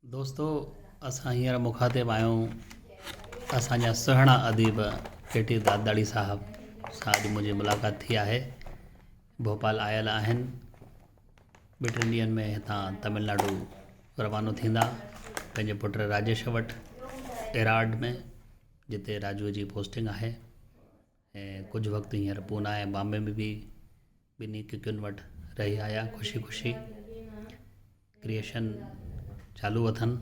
دوستو اسان هينئر مخاطب آهيون اسان جا سهڻا اديب ڪي ٽي داداڙي صاحب سان اڄ منهنجي ملاقات ٿي آهي ڀوپال آيل آهن ٻه ٽن ڏينهن ۾ هتان تامل ناڊو روانو ٿيندا پنهنجي پٽ راجيش وٽ ايراڊ ۾ جتي راجوء جي پوسٽنگ آهي ۽ ڪجهه وقت هينئر پونا ۽ بامبي ۾ به ٻنهي ڪڪن وٽ رهي آيا خوشي خوشي ڪريئيشن چالو اٿن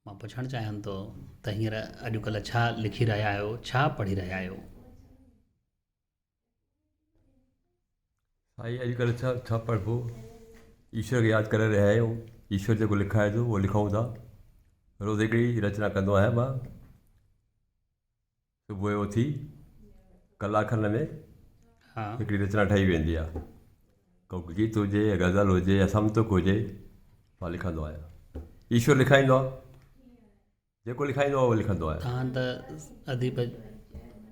مان پڇڻ چاهيان ٿو ته هينئر اڄڪلهه ڇا لکي رهيا آهيو ڇا پڙهي رهيا آهيو؟ سائين اڄڪلهه ڇا ڇا پڙهبو ايشور کي ياد ڪري رهيا آهيون ايشور جيڪو لکائي ٿو اهو لکون ٿا روز هڪڙي رچنا ڪندو آهيان مان صبح جو اٿي ڪلاڪ کن ۾ هڪڙي رچنا ٺهي ويندي آهي ڪو گيت هجي يا غزل هجي يا سمتڪ هجي مان لکندو آهيان ايشور لکائيندو آهي جيڪو لکائيندو آهي اهو لکندو آهيان. توهان ته اديب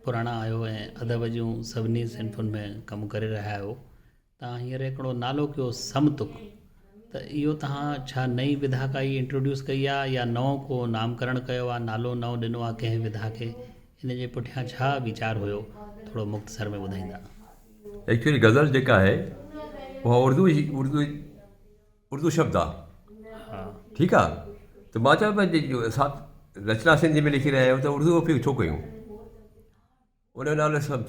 پراڻا آهيو ۽ ادب جون سڀني صنفن ۾ ڪم ڪري رهيا آهيو توهان هينئر هڪڙو نالو ڪيو سمتڪ ته اهو توهان ڇا نئين وڌا ڪائي انٽروڊيوس ڪئي آهي يا نئون ڪو نامڪرڻ ڪيو آهي نالو نئون ڏنو آهي ڪنهن وڌا کي ان جي پٺيان ڇا ويچار هيو ٿورو مختصر ۾ ٻڌائيندا. ايڪچوئلي غزل جيڪا آهي اها اردو جي اردو اردو شبد آهي ها. ٺيڪ آهي ته مان چوان پيو اسان رچنا سنڌي ۾ لکي رهيا آهيون ته اردو جو اپيوگ ڇو ڪيون. ان جو نالو سڀ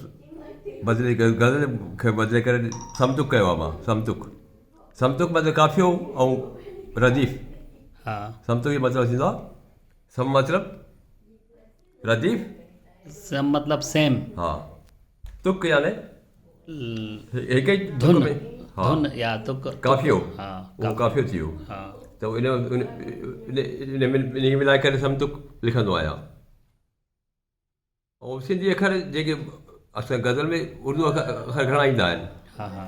بدلي ڪري غزل کي بدلي ڪري سمتڪ ڪيو آهي مان سمتڪ سمتڪ مطلب قافيو ۽ رديف ها سمتڪ جو مطلب ٿيندو آهي سم مطلب رديف سم مطلب سيم ها تڪ يعني هڪ ئي ڌن ڌن يا تڪ قافيو ها اهو قافيو ٿي ويو ها ته ان ان ان کي ملائي ڪري سمتڪ لکندو آهيان ۽ سنڌي اکر جيڪي اسان غزل ۾ اردو اکر گهڻا ايندا آهن ها ها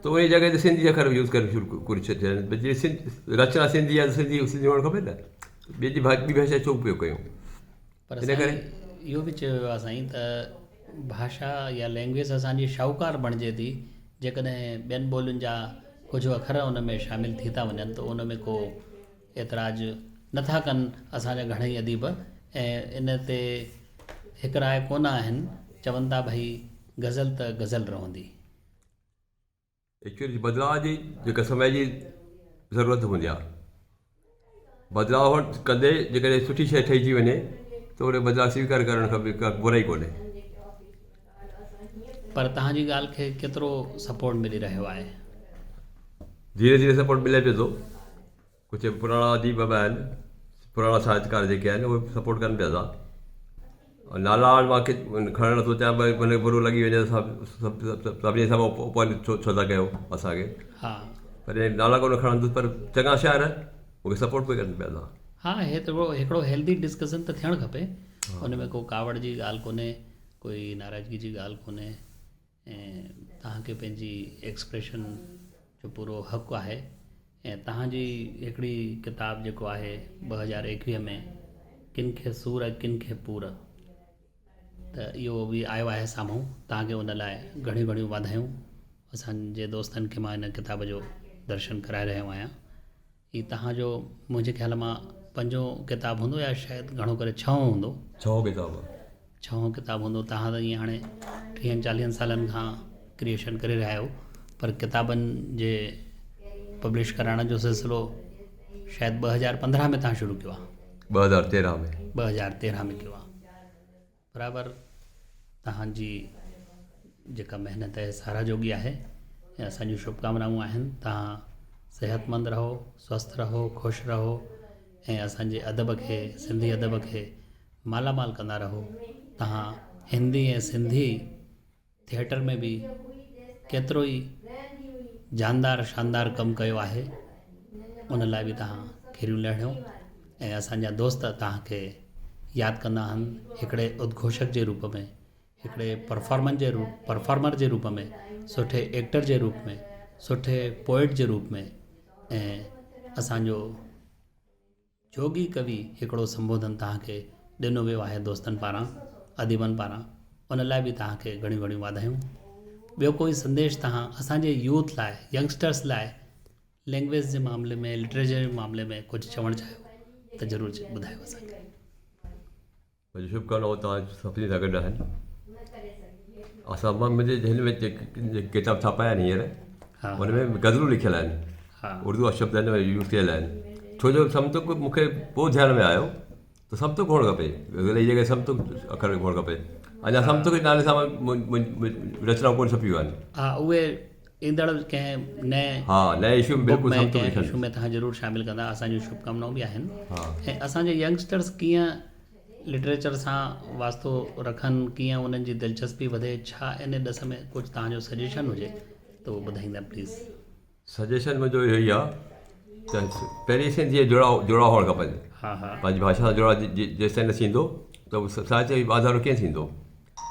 ته ان جڳهه تي سنڌي اکر يوز ڪرڻ شروع ڪري ڇڏيا آهن ڀئي جي سنڌ رچنا سنڌي آهي ته سنڌي سنڌي هئڻ کپي نه ٻي جي ٻي ڀاشا ڇو اپيوگ ڪيون پر ان ڪري اهو به چيو ويو آهي سائين ته ڀاشا يا لينگويج اسان جي شاهوڪار بڻجي ٿي جيڪڏهن ٻين ٻولين جا ڪجهه اکر ان ۾ شامل ٿي ٿا وڃن ته ان ۾ ڪو اعتراض نه ٿا ڪن اسان جا گهڻئي اديب ۽ ان تي هڪ راء ڪونه آهن چون ٿا ڀئي غزل ته غزل رهندي. ايڪچوئلي بدلاء جي جيڪا سمي جي ضرورت هوندي آهي بدلاء ڪندي جيڪڏهن سٺي شيء ٺهي ٿي وڃي ته ان بدلاء سويڪار ڪرڻ کان به ڪا برائي ڪونهي. پر توهان جي ڳالهه کي ڪيترو سپورٽ ملي رهيو آهي؟ ڌيري ڌيري سپورٽ ملي پيو ٿو. ڪجهه پراڻا اديب به آهن پراڻا ساهتڪار جيڪي آهن اهي به سپورٽ ڪن پيا ٿا ۽ نالا هاڻ مان کڻڻ نٿو چاهيان ڀئي مون کي برو لڳي وڃي ته سڀني سان اپوائنٽ ڇو ڇو ٿا ڪيو اسانکي ها پر نالا ڪونه کڻندس پر چڱا شاعر مون کي سپورٽ به ڪن پيا ٿا. ها هي ته هڪڙو هيلدي ڊسڪشن ته ٿيڻ کپي ان ۾ ڪو ڪاوڙ جي ڳالهه ڪونهي ڪوئي ناراضگي جي ڳالهه ڪونهي ۽ توهان کي پنهنجي ايڪسپريشن جو پورو حق آهي ۽ توهان جي هڪڙي ڪتاب جيڪو آهي 2021 ۾ ڪن کي سور ۽ ڪن کي پور ته اهو به آيو آهي سامهون توهان کي ان لاء گهڻيون گهڻيون واڌايون اسان جي دوستن کي مان ان ڪتاب جو درشن ڪرائي رهيو آهيان هي توهان جو منهنجي خيال مان پنجون ڪتاب هوندو يا شايد گهڻو ڪري ڇهون هوندو. ڇهون ڪتاب آهي. ڇهون ڪتاب هوندو توهان ته ائين هاڻي ٽيهن چاليهن سالن کان ڪريئيشن ڪري رهيا آهيو پر ڪتابن جي پبلش ڪرائڻ جو سلسلو شايد 2015 ۾ توهان شروع ڪيو آهي. 2013 ۾. 2013 ۾ ڪيو آهي. برابر توهان جي جيڪا محنت آهي ساراهه جوڳي آهي ۽ اسان جون شڀڪامنائون آهن توهان صحتمند رهو سوسٿ رهو خوش رهو ۽ اسان جي ادب کي سنڌي ادب کي مالا مال ڪندا رهو توهان هندي ۽ سنڌي ٿيئٽر ۾ به ڪيترو ئي جاندار شاندار ڪم ڪيو آهي ان لاء به توهان کيريون لهڻيو ۽ اسان جا دوست توهان کي ياد ڪندا آهن هڪڙي ادگهوشڪ جي روپ ۾ هڪڙي پرفارمن جي روپ پرفارمر جي روپ ۾ سٺي ايڪٽر جي روپ ۾ سٺي پوئٽ جي روپ ۾ ۽ اسان جو جوڳي ڪوي هڪڙو سنبوڌن توهان کي ڏنو ويو آهي دوستن پاران، اديبن پاران، ان لاء به توهان کي گهڻيون گهڻيون واڌايون. ٻيو ڪوئي سنديش توهان اسان جي يوٿ لاء، ينگسٽرس لاء؟ لينگويج جي معاملي ۾ لٽريچر جي معاملي ۾ ڪجهه چوڻ چاهيو ته ضرور ٻڌايو اسان کي. منهنجون شڀڪامنائون توهان سڀني سان گڏ آهن. اسان مان منهنجي هن ۾ جيڪي ڪتاب ڇاپايا آهن هينئر ان ۾ غزلون لکيل آهن اردو شبد هن ۾ يوز ٿيل آهن ڇو جو سمتڪ مون کي پوء ڌيان ۾ آيو ته سمتڪ هئڻ کپي غزل جي جڳهه سمتڪ اکر هئڻ کپي اڃا سمتڪ جي نالي سان رچنائون ڪونه ڇپيون آهن. ها اهي ايندڙ ڪنهن نئين ها نئين اشو ۾ بڪ ۾ ڪنهن اشو ۾ توهان ضرور شامل ڪندا اسان جون شڀڪامنائون به آهن ۽ اسان جي ينگسٽرس ڪيئن لٽريچر سان واسطو رکن ڪيئن انهن جي دلچسپي وڌي ڇا ان ڏس ۾ ڪجهه توهان جو سجيشن هجي ته اهو ٻڌائيندا پليز. سجيشن منهنجو اهو ئي آهي ته پهرين سنڌي جا جڙا جڙا هئڻ کپن پنهنجي ڀاشا سان جڙاء جيستائين نه ٿيندو ته ساهتيه جو واڌارو ڪيئن ٿيندو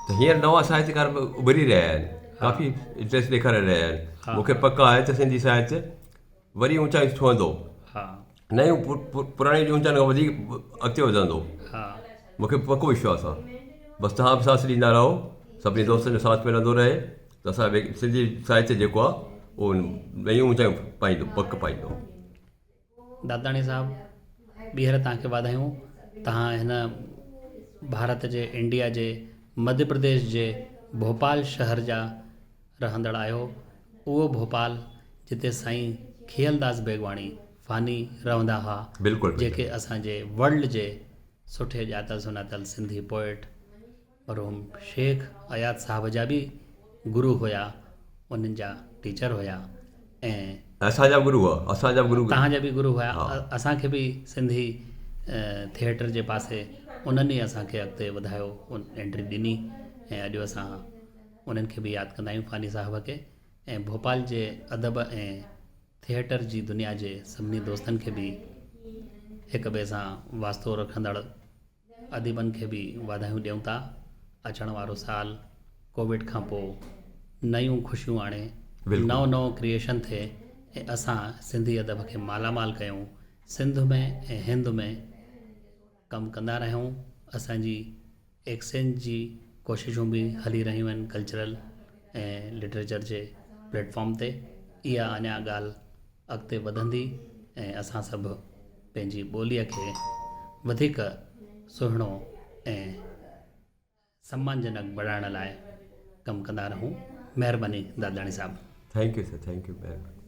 ته هينئر نوان ساهتيڪار به اڀري رهيا آهن ڪافي انٽريسٽ ڏيکاري رهيا آهن مون کي پڪ آهي ته سنڌي ساهتيه وري اونچائي ڇهندو نيون پراڻي اونچائين کان وڌيڪ اڳتي وڌندو مون کي پڪو وشواس آهي بس توهان به ساٿ ڏيندا رهو سڀني دوستن جو ساٿ ملندو رهي ته اسان سنڌي ساهتيه جيڪو آهي اهو نيون اونچايون پائيندو پڪ پائيندو. داداڻي صاحب ٻيهر توهان کي واڌايون توهان هن ڀارت جي انڊيا جي مڌيه پرديش جي ڀوپال شهر جا رهندڙ آهيو اهو ڀوپال جتي سائين کيئل داس بيگواڻي فاني رهندا هئا بلڪل جيڪي اسان جي ورلڊ جي سٺي ڄاتل سڃاتل سنڌي پوئٽ مرحوم شيخ اياز صاحب جا به گرو هيا انهن جا ٽيچر هيا ۽. اسان جا به گرو هئا اسان جا به گرو توهان جا به گرو هيا اسان کي به سنڌي ٿيئٽر جي پاسي انهن ئي اسان کي اڳتي وڌايو انٽري ڏني ۽ اڄ اسان انهن کي به ياد ڪندا آهيون فاني صاحب کي ۽ ڀوپال جي ادب ۽ ٿيئٽر جي دنيا جي سڀني دوستن کي به هڪ ٻئي سان واسطو رکندڙ اديبن کي به واڌايون ڏيون ٿا اچڻ وارو سال ڪووڊ کان پوء نيون خوشيون آڻي نئون نئون ڪريئيشن ٿئي ۽ اسان سنڌي ادب کي مالا مال ڪيون سنڌ ۾ ۽ هند ۾ ڪم ڪندا رهيون اسان جي ايڪسچينج جي ڪوششون به هلي رهيون آهن ڪلچرل ۽ لٽريچر جي پليٽ فارم تي اها اڃا ڳالهه اڳتي وڌندي ۽ اسان سڀ پنهنجي ٻوليء کي وڌيڪ سهڻو ۽ سمانجنڪ بڻائڻ لاء ڪم ڪندا رهون. مهرباني دادلاڻي صاحب. Thank you sir thank you مهرباني.